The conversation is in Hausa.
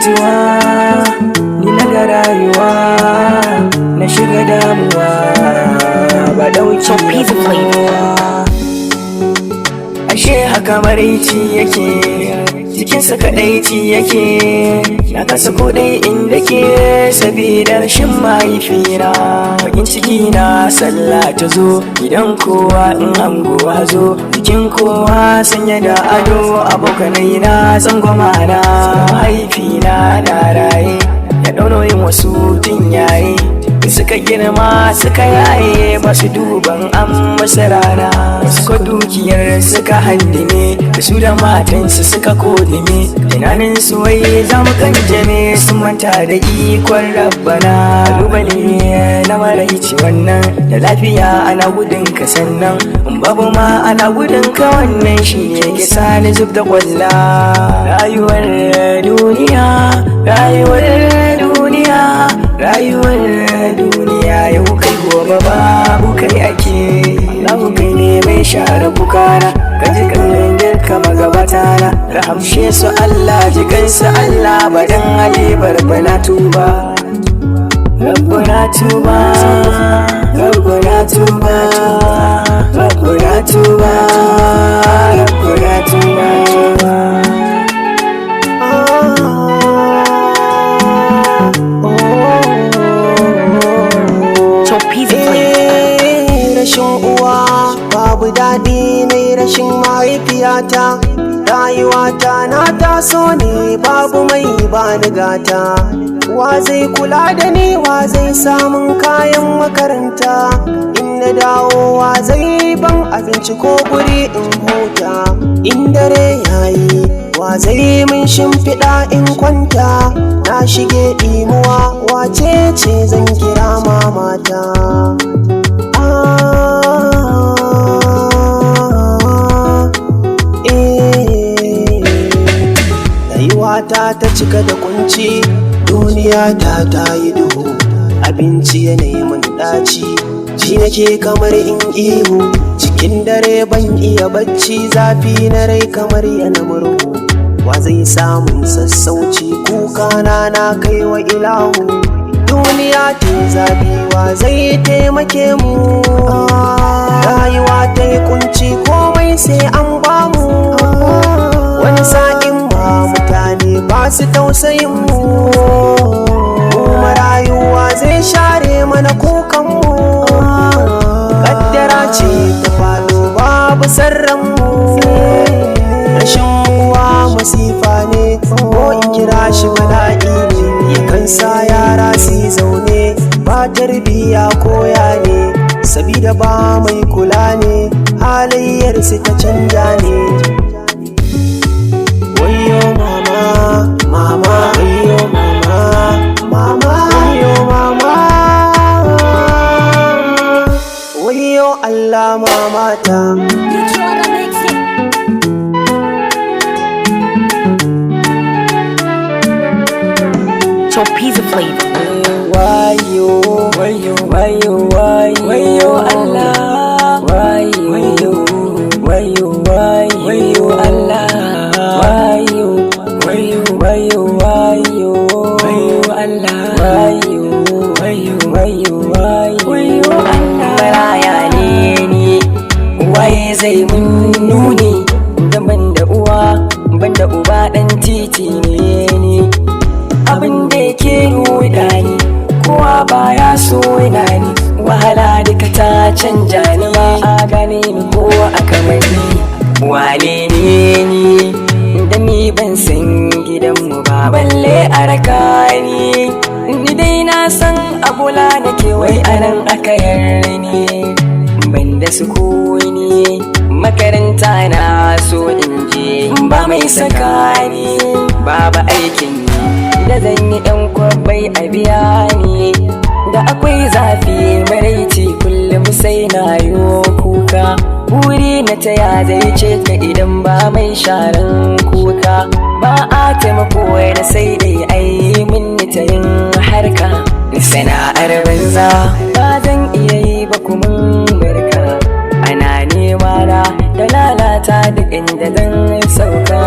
Mutuwa ni na ga rayuwa na shiga damuwa ba dauki So na Pizza Flavor. kowa. Ashe haka maraici yake, cikinsa kadaici yake, na kasa kodai inda ke sabida rashin mahaifina. Bakin ciki na sallah ta zo idan kowa in hangowa zo jikin kowa sanya da ado, abokanai na tsangwama na. Mahaifina na raye ya ɗauno yin wasu tun yaye suka girma suka yaye, ba su duban an masa rana. Wasu ko dukiyar suka handime, da su da matansu suka kodime, tunanin su wai za mu kanjame, sun manta da ikon Rabbana. Kalubale na maraici wannan, da lafiya ana gudun ka, sannan in babu ma ana gudun ka. Wannan shi ne ke sani zub da kwalla. Rayuwar duniya, rayuwar duniya, rayuwar duniya, yau kai gobe babu kai ake. Allahu, kai ne mai share kukana, ka ji kallon girka magabata na, rahamshe su Allah, ji kansu Allah, badan hali barbana tuba. Rabbana tuba, Rabbana tuba, Rabbana tuba, Rabbana tuba. So Pizza Flavor. Eh, rashin uwa babu daɗi ne, rashin mahaifiyata. Rayuwata na taso ne babu mai bani gata. Wa zai kula da ni? Wa zai samun kayan makaranta? In na dawo, wa zai ban abinci ko guri in huta? In dare yayi, wa zai min shimfiɗa in kwanta? Na shige ɗimuwa, wace ce zan kira mamata? Ah, eh. Rayuwata ta cika da kunci, duniya ta ta yi duhu, abinci yanayi mun ɗaci, ji nake kamar in ihu. Cikin dare ban iya bacci, zafi na rai kamar yana murhu. Wa zai samun sassauci? Kuka na na kai wa ilahu. Duniya ta zafi, wa zai taimake mu? Rayuwa ta yi kunci, komai sai an bamu. Wani sa'in ma mutane ba su tausayin mu. Mu rayuwa zai share mana kukan mu? Kaddara ce ta faɗo, babu sarran mu. Rashin uwa masifa ne, ko in kira shi bala'i ne. Yakan sa yara su yi zaune ba tarbiya koya ne, sabida ba mai kula ne, halayyar su ta canja ne. Wayo mama, mama, wayo mama, mama, wayo mama, wayo Allah mamata. You tryna mix it. So Pizza Flavor. Wayo, wayo, wayo, wayo Allah, wayo, wayo, wayo Allah, wayo, wayo, wayo, wayo, wayo Allah, wayo, wayo, wayo, wayo Allah. Maraya ne ni, waye zai mun nuni? Da ban da uwa, ban da uba, dan titi ne ni. Abin da yake ruɗa ni, kowa baya so na ni. Wahala duka ta canja ni, ba a gane ni ko a kamanni. Wane ne ni da ni ban san gidanmu ba, balle a raka ni? Ni dai na san abula nake, wai anan aka yarda ni. Ban da sukuni, makaranta na so in je, ba mai sakani. Babu aikin yi da zan yi, yan kwabbai a biya ni. Da akwai zafi maraici, kullum sai na yo kuka. Buri na taya zai ce ka idan ba mai sharan kuka? Ba a taimako da sai dai ai mun ta yin harka. Sana'ar banza ba zan iya yi ba, kuma barka ana nema na da lalata duk inda zan sauka.